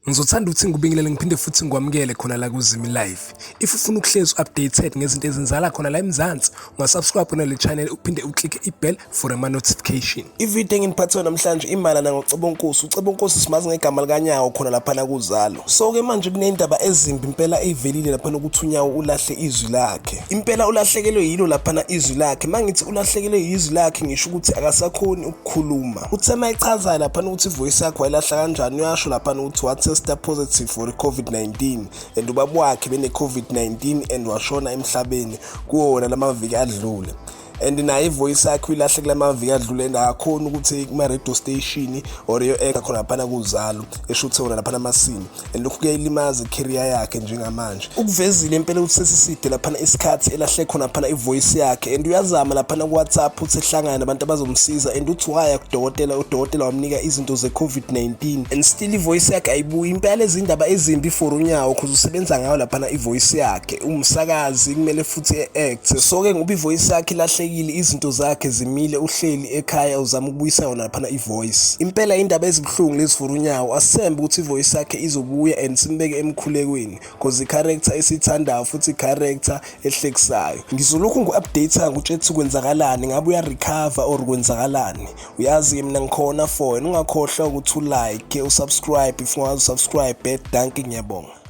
Ngizothanda ukuthi ngikubingelele ngiphinde futhi ngikwamukele khona la kuZimi Live. If ufuna ukuhlezi updated ngezinto ezenzala khona la eMzansi, ungasubscribe na le channel uphinde uclick ibell for ama notification. Ivideo engiphathiwe namhlanje imalana ngoCebonkosi. uCebonkosi simazi ngegama likaNyawo khona lapha na kuZalo. So ke manje kunendaba ezimbi impela evelile lapha ukuthi uNyawo ulahle izwi lakhe. Impela ulahlekelwe yilo lapha na izwi lakhe. Mangithi ulahlekelwe izwi lakhe ngisho ukuthi akasakhoni ukukhuluma. Uthema echaza lapha ukuthi ivoice yakhe wayilahla kanjani uyasho lapha ukuthi testa positive for COVID-19 and ubaba wakhe bene COVID-19 and washona emhlabeni kuwona lamaviki adlule. And naye ivoice yakhe ilahle kulamaviki adlule engakhona ukuthi kuma radio station or yo eka khona lapha kuZalo eshuthe wona lapha namasini and lokhu kuyayilimaza icareer yakhe njengamanje. Ukuvezile impela ukuthi sesiside lapha isikhathi elahle khona lapha ivoice yakhe and uyazama lapha ku WhatsApp ukuthi ehlangana nabantu abazomsiza and uthi waya kudokotela udokotela wamnika izinto ze COVID-19 and still ivoice yakhe ayibuyi. Impela lezi indaba ezimbi for uNyawo because usebenza ngayo lapha ivoice yakhe umsakazi kumele futhi act. So ke ngoba ivoice yakhe ilahle izinto zakhe zimile uhleli ekhaya uzama ukubuyisa yona lapha ivoice. Impela indaba ezibhlungu lezi for uNyawo asembe ukuthi ivoice yakhe izobuya and simbeke emkhulekweni because i-character esithandayo futhi i-character ehlekisayo. Ngizolokhu ngu-update ngikutshethe kwenzakalani ngabe uya recover or kwenzakalani. Uyazi mina ngikhona for wena ungakhohlwa ukuthi ulike usubscribe if ungazi subscribe. Danke ngiyabonga.